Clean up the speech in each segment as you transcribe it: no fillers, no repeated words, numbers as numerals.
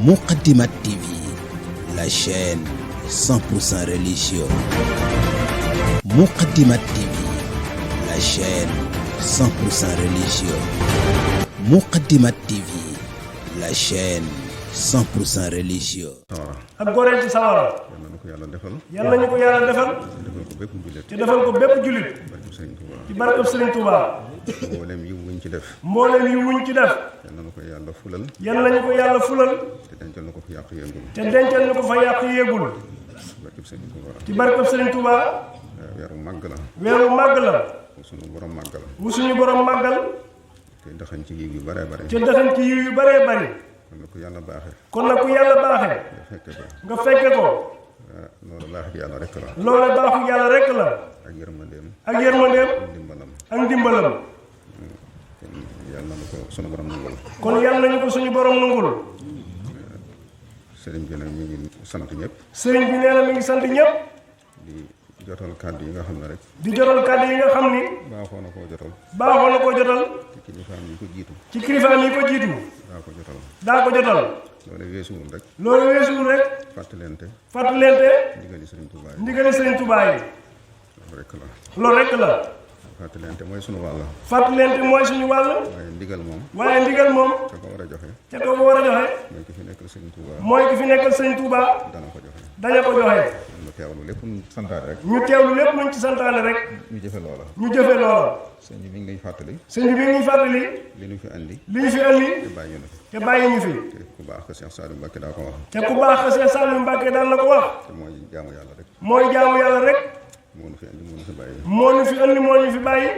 Moukhaddamatoul TV, la chaîne 100% religieuse. Moukhaddamatoul TV, la chaîne 100% religieuse. Moukhaddamatoul TV, la chaîne 100% religieuse. ak goreel ci sawara. yal nañu ko yàlla defal. te defal ko bépp jullit. ci barkeb Sëriñ Tuubaa. mboolem yi wuñ ci def. mboolem yi wuñ ci def. yal nañu ko yàlla fulal. yal nañu ko yàlla fulal. te dencal na ko fa yàq yéegul. te dencal na ko fa yàq yéegul. ci barkeb Sëriñ Tuubaa. weeru màgg la. weeru màgg la. bu suñu borom màggal. bu suñu borom màggal. te daxañ ci yiw yu bare bare. te daxañ ci yiw yu bare bari. kon nag ku yàlla baaxee. kon nag ku yàlla baaxee. nga fekke ko. loolu baaxu yàlla rek la. loolu baaxu yàlla rek la. ak yërmandeem. ak yërmandeem. ak ndimbalam. ak ndimbalam. kon yàlla na ko suñu borom nangul. kon yàlla nañu ko suñu borom nangul. sëriñ bi nag mi ngi sant ñëpp. sëriñ bi nee na mi ngi sant ñëpp. di jotal kàddu yi nga xam ne rek. di jotal kàddu yi nga xam ni. baaxoo na koo jotal. baaxoo na koo jotal. ci kilifaam yi ko jiitu. ci kilifaam yi ko jiitu. daa ko jotal. daa ko jotal. loolu weesuwul rek. loolu weesuwul rek. fàttalente. fàttalente. ndigali sëriñ Tuubaa yi. ndigali sëriñ Tuubaa yi. loolu rek la. loolu rek la. fàttalente mooy sunu wàll. fàttalente mooy suñu wàll. waaye ndigal moom. waaye ndigal moom. ka ko war a joxe. ca ko war a joxe. mooy ki fi nekkal sëriñ Tuubaa. mooy ki fi nekkal sëriñ Tuubaa. dana ko joxe. daña ko joxe. ñu teewlu lépp lu santaane rek. ñu teewlu lépp luñ ci santaane rek. ñu jëfe loola. ñu jëfe loola. sëñ bi mi ngi lay fàttali. sëñ bi mi ngi fàttali. li ñu fi andi. li ñu fi andi. te bàyyi ñu fi. te bàyyi ñu fi. te ku baax ko Cheikh Saliou Mbacké daa ko wax. te ku baax ko Cheikh Saliou Mbacké daan na ko wax. te mooy jaamu yàlla rek. mooy jaamu yàlla rek. moo ñu fi andi moo ñu fi bàyyi. moo ñu fi andi moo ñu fi bàyyi.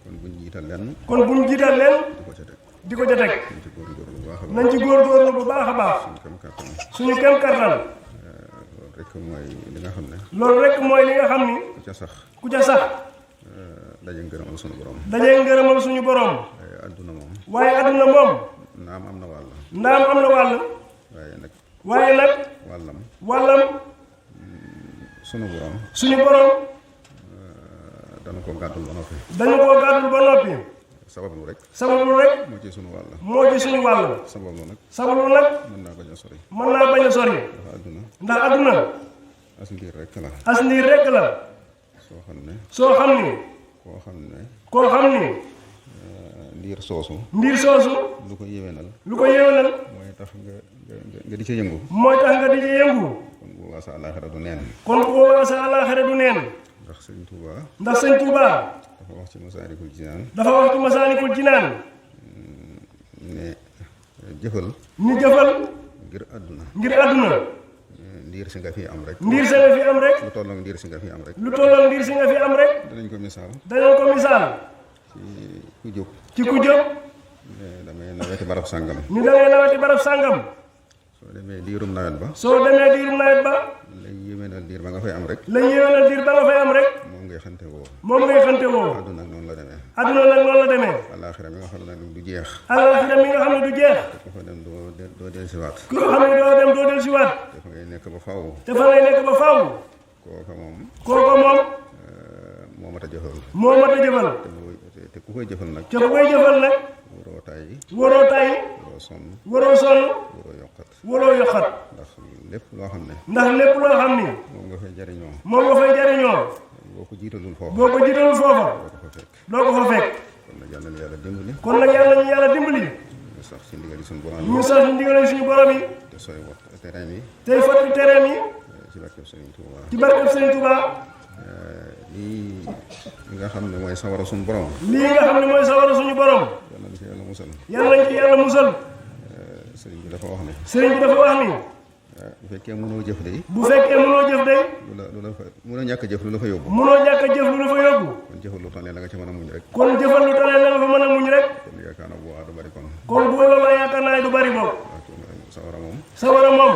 kon buñ jiital lenn. kon buñ jiital leen. di ko ca teg. di ko ca teg. nañ ci góorgóorlu bu baax nañ ci góorgóorlu bu baax a baax. a baax. suñu kam kàttan. suñu kem kattan. loolu rek mooy li nga xam ne. loolu rek mooy li nga xam ni. ku ca sax. ku ca sax. daje ngërëmal suñu borom. daje ngërëmal suñu borom. waaye adduna moom. waaye adduna moom. naam am na wàll. ndaam am na wàll. waaye nag. wàllam. sunu borom. suñu borom. dana ko gàddul ba noppi. dañu koo gàddul ba noppi. sabablu rek. sabablu rek. moo ci sunu wàll. moo ci suñu wàll. sabablu nag. sabablu nag. mën naa bañ a sori. mën naa bañ a sori. dafa adduna. ndax adduna. as ndiir rek la. as ndiir rek la. soo xam ne. soo xam ni. koo xam ne. koo xam ni. ndiir soosu. ndiir soosu. lu ko yéwénal. lu ko yéwénal. mooy tax nga di ca yëngu. mooy tax nga di ca yëngu. kon bu boobaa sa àllaaxira du neen. kon bu boobaa sa àllaaxira du neen. ndax sëñ Touba. ndax sëñ Touba. dafa wax ci Masaalikul Jinaan. dafa wax ci Masaalikul Jinaan. ne jëfal. ñu jëfal. ngir àdduna. ngir àdduna. ndiir si nga fi am rek. ndiir si nga fi am rek. lu tolloog ndiir si nga fi am rek. lu tolloog ndiir si nga fi am rek. danañ ko misaal. danañ ko misaal. ci ku jóg. ci ku jóg. damay naweti barab sàngam. ñu damay naweti barab sàngam. soo demee diirum nawet ba. soo demee diirum nawet ba. lay yéwénal diir ba nga fay am rek. lay yéwénal diir ba nga fay am rek. moom ngay xante woo. moom ngay xante woo. àdduna nag noonu la demee. àdduna nag noonu la demee. alaaxira mi nga xam ne nag du jeex. alaaxira mi nga xam ne du jeex. ku fa dem doo dellusiwaat. ku xam ne doo dem doo dellusiwaat. dafa ngay nekk ba faaw. te fa ngay nekk ba faaw. kooka moom. kooka moom. moo mat a jëfal. moo mat a jëfal. te ku koy jëfal nag. te ku koy jëfal nag. waroo tàyyi. waroo tàyyi. waroo sonn. waroo sonn. waroo yokkat. waroo yokkat. ndax lépp loo xam ne. ndax lépp loo xam ni. moom nga fay jariñoo. moom nga fay jariñoo. boo ko jiitalul foofa. boo ko jiitalul foofa. doo ko fa fekk. doo ko fa fekk. kon nag yàlla na yàlla dimbali. kon nag yàlla ñu yàlla dimbali. ñu sax ci ndigali suñu borom yi. ñu sax ci ndigali suñu borom yi. te sooy wat terrain yi. tey fottu terrain yi. ci barkeb Sëriñ Tuuba. ci barkeb Sëriñ Tuuba. lii nga xam ne mooy sawara suñu borom. lii nga xam ne mooy sawara suñu borom. yàlla na ci yàlla musal. yàlla nañ ci yàlla musal. sëriñ bi dafa wax ne. sëriñ bi dafa wax ni. bu fekkee mënoo jëf day. bu fekkee mënoo jëf day. lu la fa mënoo ñàkk a jëf lu la fa yóbbu. mënoo ñàkk a jëf lu la fa yóbbu. kon jëfal lu tane la nga ci mën a muñ rek. kon jëfal lu tane la nga fa mën a muñ rek. kon yaakaar naa bu waa du bari kon. kon bu boobaa yaakaar naa du bari boobu. sawara moom. sawara moom.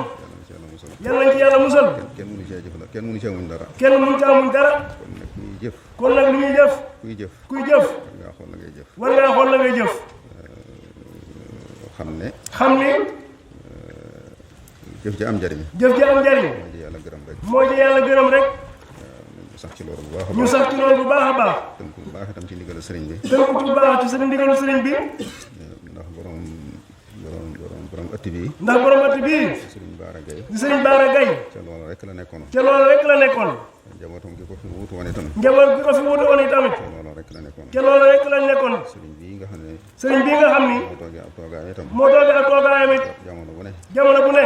yàlla nañ ci yàlla musal. kenn mënu cee jëf la kenn mënu cee muñ dara. kenn mënu caa muñ dara. kon nag ñuy jëf. kon nag lu ñuy jëf. kuy jëf. kuy jëf. war ngaa xool la ngay jëf. war ngaa xool la ngay jëf. xam ne. xam ni. jëf ji am njariñ. jëf ji am njariñ. moo ci yàlla gërëm rek. moo ci yàlla gërëm rek. ñu sax ci loolu bu baax a baax. ñu sax ci loolu bu baax a baax. tënk bu baax itam ci ndigalu sëriñ bi. tënk bu baax ci seen ndigalu sëriñ bi. ndax borom borom ëtt bii. ndax borom ëtt bii. Sëriñ Baara Gaye. di Sëriñ Baara Gaye. ca loolu rek la nekkoon. ca loolu rek la nekkoon. njabootam gi ko fi wuutu woon itam. njaboot gi ko fi wuutu woon itamit. ca loolu rek la nekkoon. ca loolu rek la nekkoon. sëriñ bii nga xam ne. sëriñ bii nga xam ni. moo toogee ab toogaay itam. moo toogee ak toogaayam it. jamono bu ne. jamono bu ne.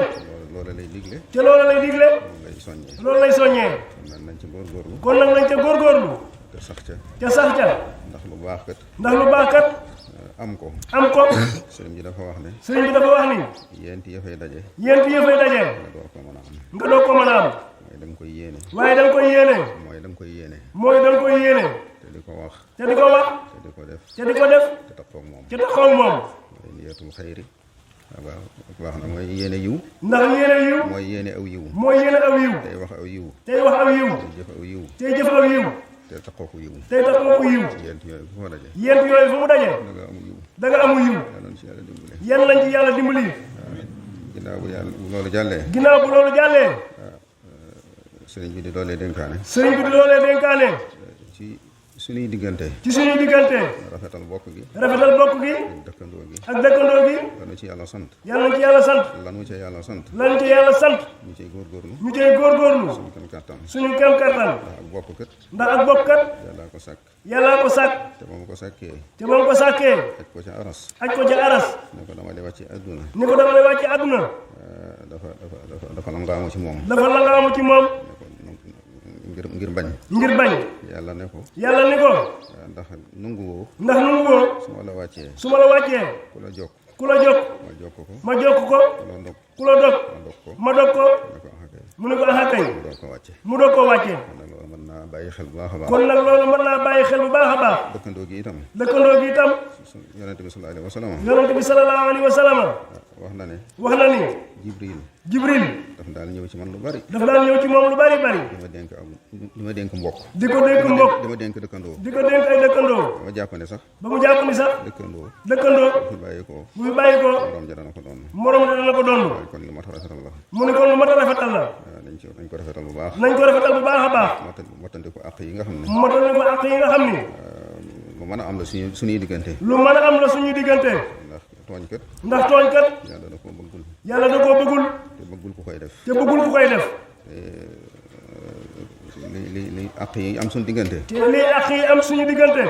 loolu lay digle. ca loolu lay digle. loolu lay soññee. loolu lay soññee. kon nag nañ ci góorgóorlu. kon nag nañ ca góorgóorlu. te sax ca. ca sax ca. ndax lu baax kat. ndax lu baax kat. am ko. am ko. sëriñ bi dafa wax ne. sëriñ bi dafa wax ni. yéenti yëfay daje. yéenti yëfay daje. nga door ko mën a am. nga door ko mën a am. mooy da nga koy yéene. waaye da nga koy yéene. mooy da nga koy yéene. mooy da nga koy yéene. te di ko wax. te di ko wax. te di ko def. te di ko def. te taxaw moom. te taxaw moom. mooy niyatul xayri. waaw baax na mooy yéene yiw. ndax yéene yiw. mooy yéene aw yiw. mooy yéene aw yiw. tey wax aw yiw. tey wax aw yiw. tey jëf aw yiw. tey jëf aw yiw. te taxaw ko yiw. tey taxaw ko yiw. yéent yooyu fu fa daje. yéent yooyu fu mu daje. da nga amu yiw. da nga amu yiw. yàlla na ci yàlla dimbale. yan lañ ci yàlla dimbali. ginnaaw bu yàlla bu loolu jàllee. ginnaaw bu loolu jàllee. sëriñ bi di doolee dénkaane. sëriñ bi di loolee dénkaane. ci suñuy diggante. ci suñuy diggante. rafetal bokk gi. rafetal bokk gi. ak dëkkandoo gi. ak dëkkandoo gi. lanu ci yàlla sant. yàlla nañ ci yàlla sant. lanu ci yàlla sant. lañ ci yàlla sant. ñu ciy góorgóorlu. ñu cay góorgóorlu. suñu kem kàttan. suñu kem kattan. ndax ak bokk kat. ndax ak bokk kat. yàllaa ko sàkk. yàllaa ko sàkk. te ba mu ko sàkkee. te ba mu ko sàkkee. aj ko ca aras. aj ko ca aras. ne ko dama lay wàcc àdduna. ni ko dama lay wàcce àdduna. dafa langaamu ci moom. dafa la nga amu ci moom. ne ko ngir bañ. ngir bañ. yàlla ne ko. yàlla ni ko. ndax nungu woo. ndax nu mu woo. su ma la wàccee. su ma la wàccee. ku la jokk. ku la jokk. ma jokk ko. ma jokk ko. ku la ndog. ku la dog. ma dog ko. ma dog ko. ne ko ah kay. mu ne ko aha kay. mu door ko wàcce. mu doog koo wàccee. kon nag loolu mën naa bàyyi xel bu baax a baax. kon nag loolu mën naa bàyyi xel bu baax a baax. dëkkandoo gi itam. dëkkandoo gi itam. yonente bi sallallahu alayhi wa sallam. yonent bi sallallahu alayhi wa sallam. wax na ne. wax na ni. Jibril. Jibril. daf daal ñëw ci man lu bari. dafa daan ñëw ci moom lu bari bari. di ma dénk mbokk. di ko dénk mbokk. di ma dénk dëkkandoo. di ko dénk ay dëkkandoo. dama jàpp ne sax. ba mu jàpp ni sax. dëkkandoo. dëkkandoo. bu fi bàyyi ko. bu fi bàyyi ko. borom ja dana ko doon. morom dana ko doon. waaye kon lu mat a rafetal la. mu ne kon lu mat a rafetal la. nañ ko rafetal bu baax. nañ ko rafetal bu baax a baax. mottandi ko àq yi nga xam ne. mottali ko àq yi nga xam ni. lu mën a am la suñuy diggante. lu mën a am la suñuy diggante. ndax tooñkat. ndax tooñkat. yàlla da koo bëggul. yàlla da koo bëggul. te bëggul ku koy def. te bëggul ku koy def. li àq yi am suñu diggante. te lii àq yi am suñu diggante.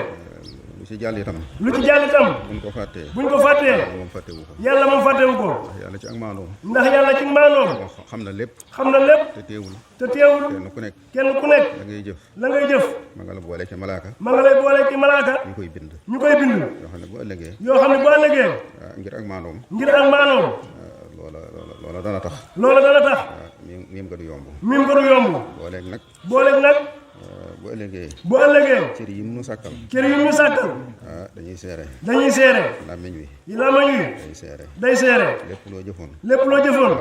lu ci jàll itam. lu ci jàll itam. buñ ko fàttee. buñ ko fàttee. moom fàttewu ko. yàlla moom fàttewu ko. yàlla ci ak maandoom. ndax yàlla ci maanoom. xam na lépp. xam na lépp. te teewul. te teewul. kenn ku nekk. kenn ku nekk. la ngay jëf. la ngay jëf. ma nga la boole ci malaaka. ma nga lay boole ci malaaka. ñu koy bind. ñu koy bind. yoo xam ne bu ëllëgee. yoo xam ne bu ëllëgee. ngir ak maandoom. ngir ak maanoom. loola dana tax. loola dana tax. miim nga du yomb. miim ko du yomb. booleeg nag. booleeg nag. bu ëllëgee. bu ëllëgee. cër yi mu sàkkal. cër yi ñu sàkkal. dañuy seere. dañuy seere. làmmiñ wi. làmmiñ wi. day seere. day seere. lépp loo jëfoon. lépp loo jëfoon.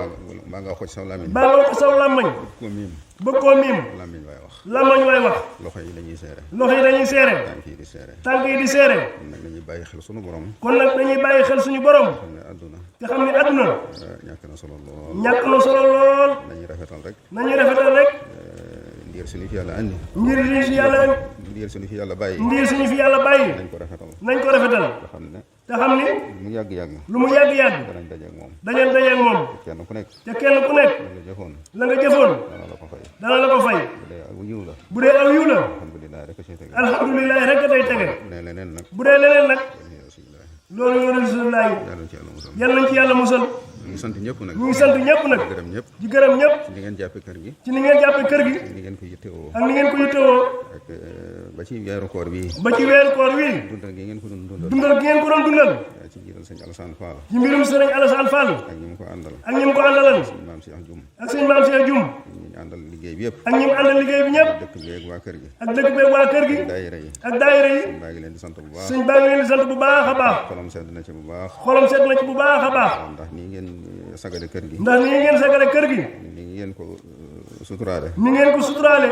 mbaa nga xoj saw làmmiñ. baa nga ko saw làmmiñ. ko miim. bëgg koo miim. làmmiñ waay wax. làmmiñ waay wax. loxo yi dañuy seere. loxo yi dañuy seere. tànk yi di seere. tànk yi di seere. kon nag dañuy bàyyi xel sunu borom. kon nag dañuy bàyyi xel suñu borom. xam ne àdduna. te xam ne àdduna. ñàkk na solo lool. ñàkk na solo lool. nañuy rafetal rek. nañuy rafetal rek. ndiir suñu fi yàlla andi. ngir li fi yàlla andi. ndiir suñu fi yàlla bàyyi. ndiir suñu fi yàlla bàyyi. nañ ko rafetal. nañ ko rafetal. te xam ne. te xam ni. mu yàgg-yàgg. lu mu yàgg-yàgg. danañ daje ak moom. dañeen dajeeg moom. kenn ku nekk. te kenn ku nekk. la nga jëfoon. la nga jëfoon. dana la ko fay. dana la ko fay. bu dee aw yiw la. bu dee aw yiw la. alhamdulilah rek a ciy tege. alhamdulilah rek a day tege. bu dee leneen nag. bu dee leneen nag. alhamdulilah. loolu yoo rasulullah. yàlla na ci yàlla musal. yal nañ ci yàlla musal. ñu ngi sant ñëpp nag. ñu ngi sant ñëpp nag. gërëm ñëpp. di gërëm ñëpp. ci ni ngeen jàppe kër gi. ci ni ngeen jàppe kër gi. ni ngeen ko yittewoo. ak ni ngeen ko yittewoo. ak ba ci weeru koor bii. ba ci weeru koor wii. dundal gi ngeen ko doon dundal. dundal gi ngeen ko doon dundal. ci jiital sëñ Alassane Fall. ci mbirum sëriñ Alassane Fall. ak ñi mu ko àndal. ak ñi mu ko àndalal. sëñ Maam Cheikh Dioum. ak sëñ Maam Cheikh Dioum. ñi ñu àndal liggéey bi yëpp. ak ñi mu àndal liggéey bi ñëpp. dëkk bi ak waa kër gi. ak dëkk beeg waa kër gi. daayira yi. ak daayira yi. sëñ baa ngi leen di sant bu baax. sëñ baa ngi leen di sant bu baax a baax. xolam sedd na ci bu baax. xolam sedd na ci bu baax a baax. ndax nii ngeen sagale kër gi. ndax nii ngeen sagale kër gi. nii ngeen ko suturaale. ni ngeen ko suturaale.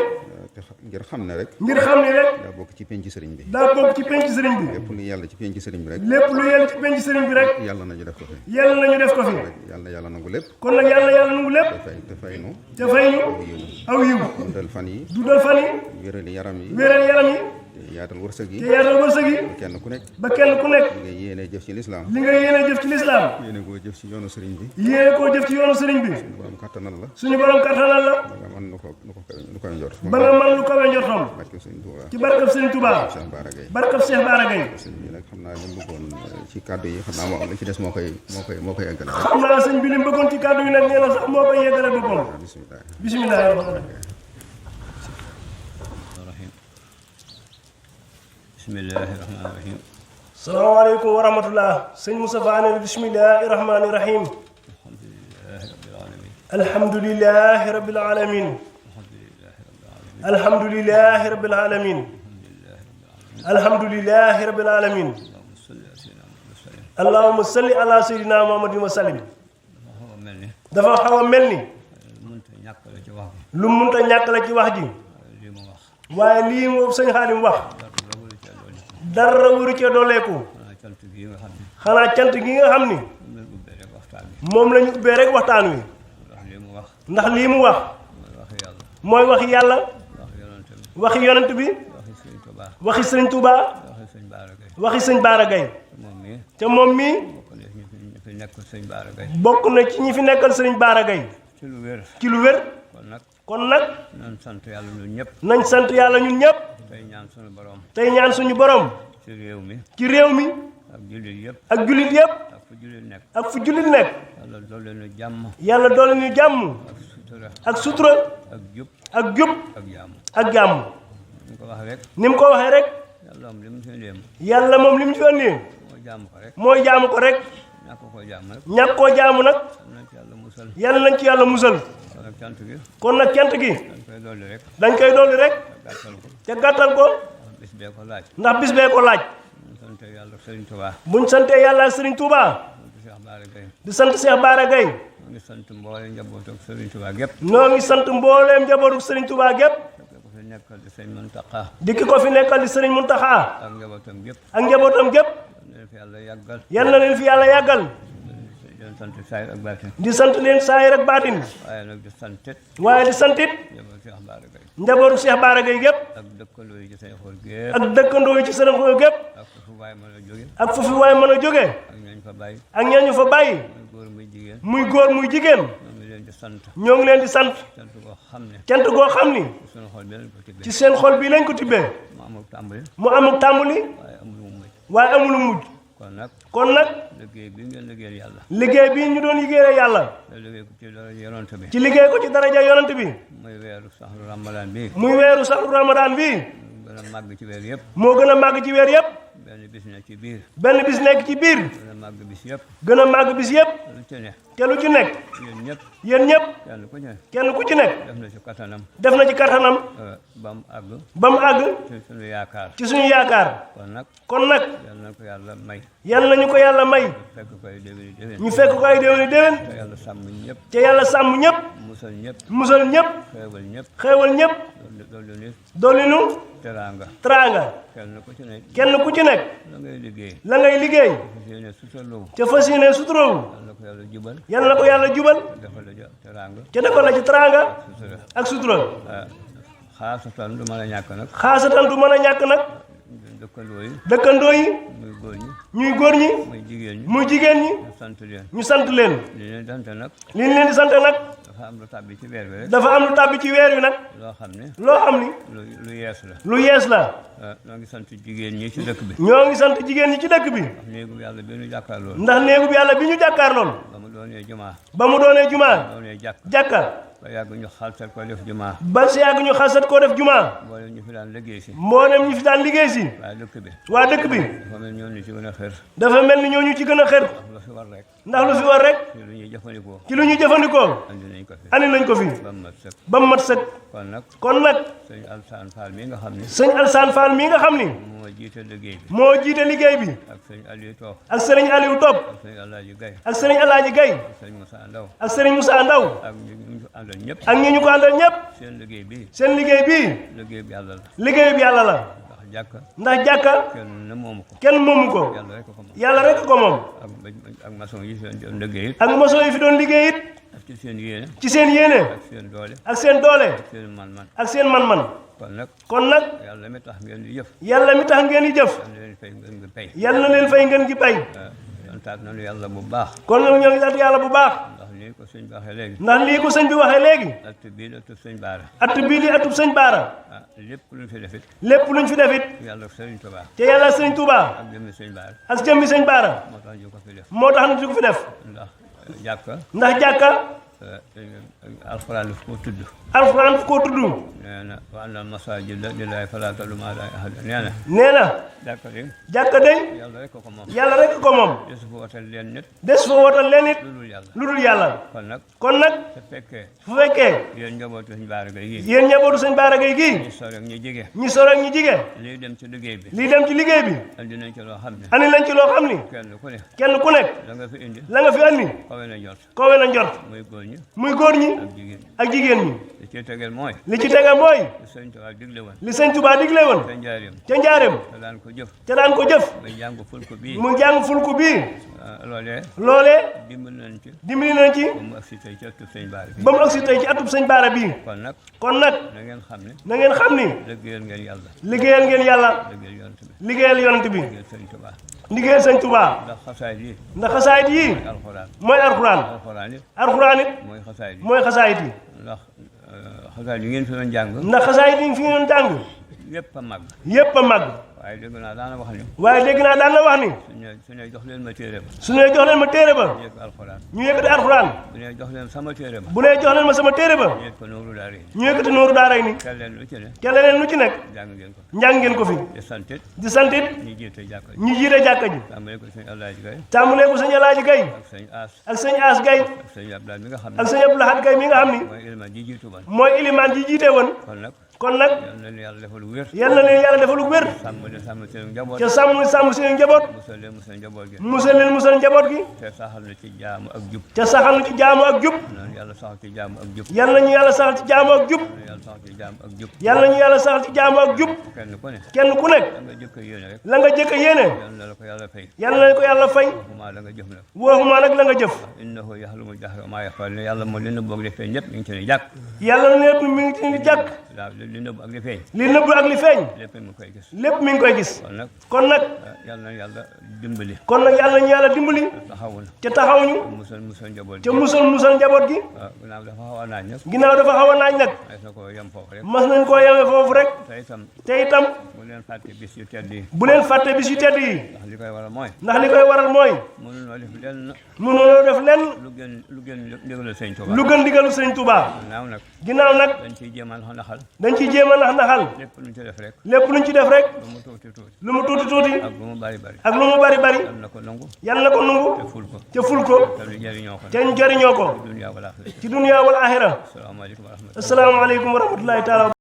te ngir xam ne rek. ngir xam ni rek. daa bokk ci penc sëriñ bi. daa bokk ci penc sëriñ bi. lépp lu yàlla ci penc sëriñ bi rek. lépp lu yàlla ci penc sëriñ bi rek. yàlla nañu def ko fi. yàlla nañu def ko fi. yàlla yàlla nangu lépp. kon nag yàlla nangu lépp. te fay nu. te fay ñu. aw yiw. dundal fan yi. dundal fan yi. wérali yaram yi. wéral yaram yi. te yaatal wërsëg yi te yaatal wërsëg yi kenn ku nekk ba kenn ku nekk li ngay yéene jëf ci lislaam li nga yéene jëf ci lislaam yéene koo jëf ci yoonu sëriñ bi yéene koo jëf ci yoonu sëriñ bi borom kattanal la suñu borom kattanal la ba nga mën nu koy njort ba nga mën lu kawe njortam barke sëriñ Tuubaa ci barkab sëriñ Touba Cheikh Bara Gaye barkab Cheikh Bara Gaye sëñ bi nag xam naa li mu bëggoon ci kàddu yi xam naa moo li ci des moo koy eggale xam naa sëñ bi li mu bëggoon ci kàddu yi nag nee na sax moo koy yeggale boppam bismillah bismillah bismillahi rahmaani rahim salaamaaleykum wa rahmatullah sëñ Moustapha ne bismillahi rahmaani rahim alhamdulillahi rabbil alamin alhamdulillahi rabbil alamin alhamdulillahi rabbil alamin allahumma salli ala sayyidina muhammadin wa sallim dafa xaw a mel ni lu munta ñàkk la ci wax ji waaye lii moom sëñ Xaadim wax dara waru cee dooleeku xanaa cant gi nga xam ni moom la ñu ubbee rek waxtaan wi ndax lii mu wax mooy waxi yàlla waxi yonent bi waxi sëriñ Touba waxi sëñ Bara Gaye te moom mii bokk na ci ñi fi nekkal sëriñ Bara Gaye ci lu wér kon nag nañ sant yàlla ñun ñëpp nañ sant yàlla ñun ñëpp tey ñaan suñu borom ci réew mi ci réew mi ak jullit yëpp ak jullit yëpp ak fu jullit nekk ak fu jullit nekk yàlla doole ñu jàmm yàlla doole ñu jàmm ak sutura ak jub ak jub ak jàmm ak jàmm ñu ko wax rek ni mu ko waxee rek yàlla am li mu fi ndéem yàlla moom li mu fi andi moo jàmm ko rek mooy jaamu ko rek ñàkk koo jàmm rek ñàkk koo jaamu nag nañ ci yàlla musal yàlla nañ ci yàlla musal kon nag cant gi kon nag cant gi dañ koy dolli rek dañ koy dolli rek gàttal ko te gàttal ko bis bee ko laaj ndax bis bee ko laaj ñu sant yàlla Sëriñ Tuubaa buñ santee yàlla ak Sëriñ Touba sant Cheikh Bara Gaye di sant Cheikh Bara Gaye ñu ngi sant mboole njaboot ak Sëriñ Tuubaa gépp noo ngi sant mbooleem njabootu Sëriñ Touba gépp fekk ko fi nekkal di Sëriñ Muntaxa dikki ko fi nekkal di Sëriñ Muntaxa ak njabootam gépp ak njabootam gépp na leen fi yàlla yàggal yal na leen fi yàlla yàggal di leen sant saayir ak baatin di sant leen saayir ak baatin waaye nag di santit waaye di santit njaboot Cheikh Bara Gaye njabootu Cheikh Bara Gaye gépp ak dëkkandoo yi ci seen xool gépp ak dëkkandoo yi ci seen xool gépp ak fu waay mën a jóge ak fu fi waay mën a jóge ak ñooñ fa bàyyi ak ñañu fa bàyyi muy góor muy jigéen muy góor muy jigéen ñoo ngi leen di sant ñoo ngi leen di sant sant koo xam ne cant goo xam ni suñu xol bi lañ ko tibbee ci seen xol bii lañ ko tibbee mu amul tàmbali mu amuk tàmbali waaye amul mu mujj waaye amulu mujj kon nag liggéey bi ngeen liggéeyal yàlla liggéey bi ñu doon liggéeyal yàlla te liggéey ko ci dara yonent bi ci liggéey ko ci daraja yonent bi muy weeru saxru ramadan bi muy weeru saxru ramadan bi gën a màgg ci weer yëpp moo gën a màgg ci weer yëpp benn bis ne ci biir benn bis nekk ci biir gën a màgg bis yëpp gën a màgg bis yëpp lu ci ne te lu ci nekk yéen ñëpp yéen ñëpp kenn ku ne kenn ku ci nekk def na ci kattanam def na ci kattanam ba mu àgg ba mu àgg ci suñu yaakaar ci suñu yaakaar kon nag yal na ko yàlla may yal nañu ko yàlla may fekk ko ay déwéni déwén ñu fekk ko ay déwéni déwén te yàlla sàmm ñëpp te yàlla sàmm ñëpp musal ñëpp musal ñëpp xeewal ñëpp xeewal ñëpp dolli nit dolli nu teraanga teraanga kenn ku ci nekk kenn ku ci nekk la ngay liggéey la ngay liggéey fas yéene suturloo te fas yéene suturoo yal na ko yàlla jubal yal na ko yàlla jubal defal la teraanga te defal la ci teraanga sutura ak sutura xaasatan du mën a ñàkk nag xaasatan du mën a ñàkk nag dëkkandoo yi dëkkandoo yi muy góor ñi ñuy góor ñi muy jigéen ñi muy jigéen ñi ñu sant leen ñu sant leen li leen sant nag li ñu leen di sant nag dafa am lu tàbbi ci weer bi rek dafa am lu tàbbi ci weer wi nag loo xam ne loo xam ni lu yees la lu yees la ñoo ngi sant jigéen ñi ci dëkk bi ñoo ngi sant jigéen ñi ci dëkk bi ndax néegu yàlla bi ñu jàkkaar lool ndax néegu bi yàlla bi ñu jàkkaar lool ba mu doonee jumaa ba mu doonee jumaa doonee jàkka ba yàgg ñu xalsat ko def jumaa ba si yàgg ñu xasat koo def jumaa mboolem ñu fi daan liggéey si mboolem ñu fi daan liggéey si waaye dëkk bi waa dëkk bi dafa mel ñoo ñu ci gën a xër dafa mel ni ñooñu ci gën a xër lu fi war rek ndax lu fi war rek ci lu ñuy jëfandikoo ci lu ñuy jëfandikoo andi nañ ko fi andi nañ ko fi ba mu mat sëkk ba mu mat sëkk kon nag sëñ Alsaan Fall mi nga xam ni sëñ Alsaan Fall mi nga xam ni moo jiite liggéey bi moo jiite liggéey bi ak sëñ Aliou Top ak sëriñ Aliou Top ak sëñ Alaaji Gay ak sëriñ Alaaji Gay ak sëñ Moussa Ndaw ak sëriñ Moussa Ndaw ak ñu àndal ñëpp ak ñi ñu ko àndal ñëpp seen liggéey bi seen liggéey bii liggéey bi yàlla la liggéey bi yàlla la ndax jàkka ndax jàkka kenn moomu ko kenn moomu ko yàlla rek ko moom yàlla rek ko moom ak maçon yi fi doon liggéey it ak maçon yi fi doon liggéey it ci seen yéene ci seen yéene ak seen doole ak seen doole seen man-man ak seen man-man kon nag yàlla mi tax ngeen di jëf yàlla mi tax ngeen di jëf yàlla leen fay ngeen ngi pay yàlla na leen fay ngeen gi pay santaat nañu yàlla bu baax kon nag ñoo ngi sant yàlla bu baax ndax lii ko sëñ bi waxee léegi ndax lii ko sëñ bi waxee léegi att bii la tub sëñ Baara at bii di atub sëñ Baara lépp luñ fi defit lépp luñ fi defit yàlla sëriñ Tuubaa te yàlla sëñ Touba ak jëmmi sëñ Baara ak jëmmi sëñ Baara moo tax ñu ko fi def moo tax na di ko fi def ndax jàkka ndax jàkka alxuraan daf ko tudd alxuraan daf koo tudd nee na wa anna masaajida lillaahi falaa tad'uu ma'a llaahi ahadan nee na nee na jàkka de jàkka day yàlla rek ko moom yàlla rek ko moom desu fa watal leen nit des fa wotal leen it lu dul yàlla lu dul yàlla kon nag te fekkee fu fekkee yéen njabootu sëñ Baara Gaye gii yéen njabootu sëñ Baara Gaye gii ñu sore ak ñu jege ñi sore ak ñi jige lii dem ci liggéey bi lii dem ci liggéey bi andi nañ ci loo xam ne andi nañ ci loo xam ni kenn ku ne kenn ku nekk la nga fi indi la nga fi andi kawe na jot kawe na njort muy góor ñi muy góor ñi ak jigéen ñi ak jigéen ñi li ci tegel mooy li ci tege mooy li sëñ Tuubaa digle woon li sëñ Touba digle woon te njaareem ca njaareem te daan ko jëf ca daan ko jëf ba jàng ful ko bii mu jàng fulku bii loolee loolee dimbal nañ ci dimbali nañ ci ba mu agsi tey ci ëttub sëñ Baara bi ba mu agsi tey ci atub sëñ Baara bii kon nag na ngeen xam ne na ngeen xam ni liggéeyal ngeen yàlla liggéeyal ngeen yàlla liggéeyal yonent bi liggéeyal yonent bi liggéeyal sëñ Tuubaa liggéeyal sëñ Touba ndax xasaayid yi ndax xasaayit yii alxuraan mooy alxuraan alxuraan it alxuraan it mooy xasaayid yi mooy xasaayit yi ndax xasaayid yi ngeen fi doon jàng ndax xasaayit yi fi doon jàng yépp a màgg yépp a màgg waaye dégg naa daana wax ni waaye dégg naa daan na wax ni su ne jox leen ma téere ba su ne jox leen ma téere ba yéeg alxuraan ñu yëkkati alxuraan bu ne jox leen sama téere ba bu ne jox leen ma sama téere ba yéeg ko nooru daara yi ñu yëkkati nooru daaray ni te leen lu ci ne ca leneen lu ci nekk jàng ngeen ko njàng ngeen ko fi di santit di santit ñi jiite jàkka ji ñi jiite jàkka ji tàmbale ko sëñ Alaaji Gay tàmbalee ko sëñ Alaaji Gay ak sëñ As ak sëñ As Gay ak sëñ Abdoulaye mi nga xam ak ne sëñ Abdou Lahad Gay mi nga xam ni mooy ilma ji jiitu woon mooy ilimaan ji jiite woon kon nag yal na leen yàlla defal wér yal na leen yàlla defal wér sàmm leen sàmm seen njaboot ca sàmm seen njaboot musal leen musal njaboot gi musal njaboot gi te saxal na ci jaamu ak jub ca saxal na ci jaamu ak jub nañu yàlla saxal ci jaamu ak jub yal nañu yàlla saxal ci jaamu ak jub yàlla saxal ci jaamu ak jub yal nañu yàlla saxal ci jaamu ak jub kenn ku ne kenn ku nekk la nga jëkk yéene rek la nga jëkk yéene yal na la ko yàlla fay yal na ko yàlla fay waxuma la nga jëf nag waxuma nag la nga jëf innahu yaxlumu jahra wa maa yaxfaa ne yàlla moo li nëbb ak li feeñ ñëpp mi ngi ci ne jàkk yàlla na lépp mi ngi ci ni jàkk waaw li nëbb ak li feeñ li nëbb ak li feeñ lépp mi ngi koy gis lépp mi ngi koy gis kon nag yal na yàlla dimbali kon nag yàlla nañu yàlla dimbali taxawu na ca taxawuñu musal njaboot gi ca musal njaboot gi waaw ginnaaw dafa xaw a naaj nag ginnaaw dafa xaw a naaj nag mas na ko yem foofu rek mas nañ koo yemee foofu rek te itam bu leen fàtte bis yu tedd yi bu leen fàtte bis yu tedd yi ndax li koy waral mooy ndax li koy waral mooy mënunoo def lenn mënunoo def lenn lu gën ndigalu sëñ Tuubaa lu gën ndigalu sëñ Tuubaa ginnaaw nag dañ ciy jéem a naxal dañ ciy jéem a naxal lépp luñ ci def rek lépp luñ ci def rek lu mu tuuti tuuti lu mu tuuti tuuti ak lu mu bari bari ak lu mu bari bari yal na ko nangu yal na ko nangu te ful ko te ful ko te ñu jëriñoo ko te ñu jëriñoo ko dunya wal aaxira ci dunya wal aaxira asalaamaaleykum wa rahmatulah asalaamaaleykum wa rahmatullahi taala